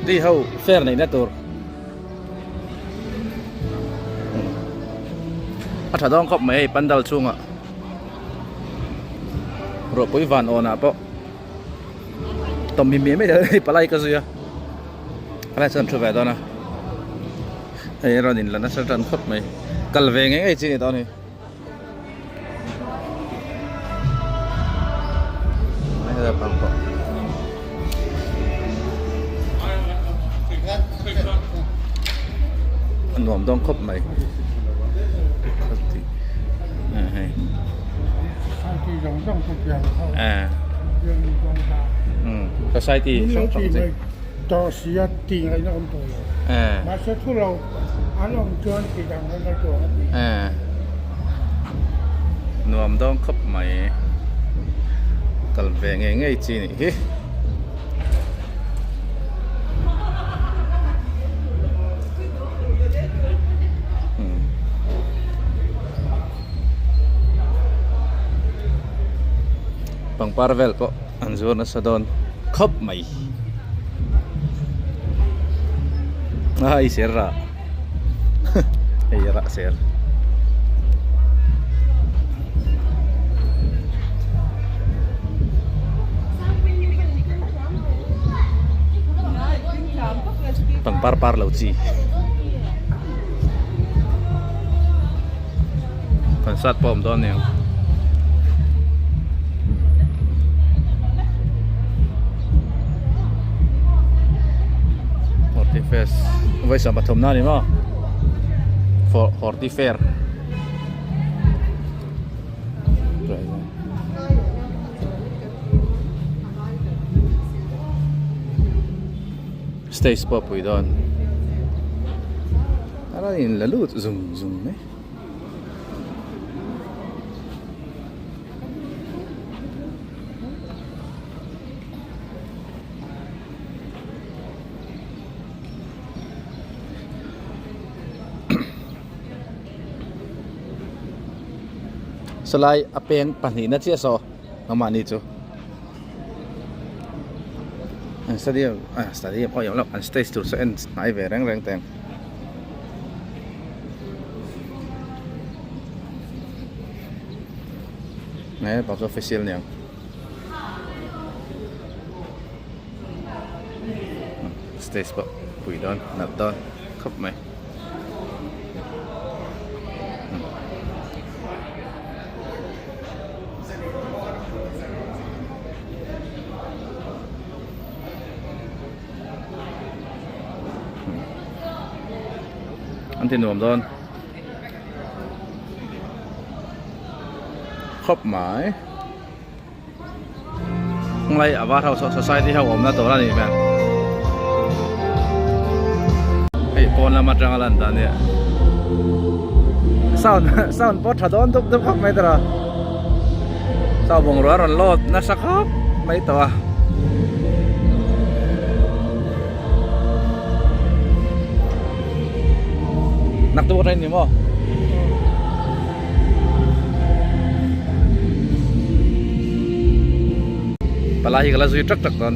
Horti ho fair neihna tur a tha dawn khawp mai hei pandal chhungah ruahpui van awnah pawh tawm him miah miah hei palai ka zui a palai chuan thu ve dawn a hei rawn in la nasa tan khawp mai kal ve ngei ngei chi ni dawn hi. A nuam dawn khawp mai society hrang hrang te Nuam dawn khawp mai kal ve ngei ngei chi nih hi. Pangpar vel pawh an zuar nasa dawn khawp mai. A i ser rah hei rah ser pangpar par lo chi concert pawh a awm dawn aniang. Horti fest vawi 33 na a ni maw horti fair stage pawh a pui dawn a rawn in la lut zung zung mai. Sawlai a peng pahnihna chiah saw nangmahni chu an stadium ah stadium pawh a awm lo an stage tur chu en hnai ve reng reng teh ang. Nge bak chu official niang stage pawh pui dawn nalh dawn khawp mai. An ti nuam dawn khawp mai khawnglai a var ho society ho awmna tur a nih hmel hei pawn lam atanga lan dan hi sound sound pawh tha dawn dup dup khawp mai tawh a saw bungrua a rawn load nasa khawp mai tawh a. Nak tu train ni maw? Palai hi ka la zui tak tak dawn.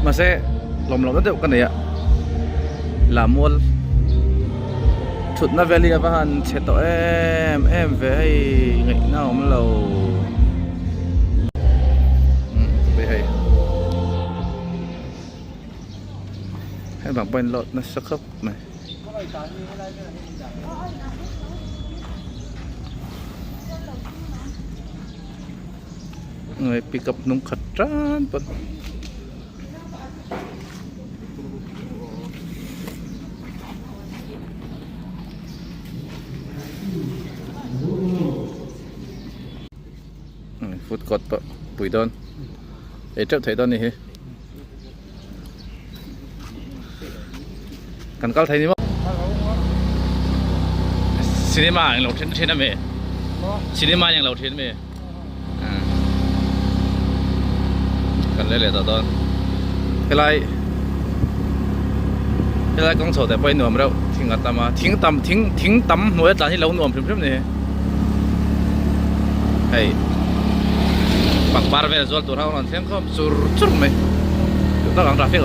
Mahse lawm lohna deuh ka nei a la mual thutna vel hi a va han chhe tawh em em ve hei ngaihna a awm lo hei hei bang pawh in load nasa khawp mai. Người pick up nung khat tan pawn food court pawh pui dawn ei teuh theih dawn a ni hi. Kan kal thei ni maw? Cinema ang lo then thin ami? Cinema ang lo thin ami? Kan le leh tawh dawn. Helai helai kawng chho te pawh hi nuam reuh thing a tam a thing tam thing thing tam hnuai a tlan hi lo nuam hrim hrim ni. Hei pangpar vel zual tur ho a rawn thleng khawm chur chur mai. Duh tak ang traffic a.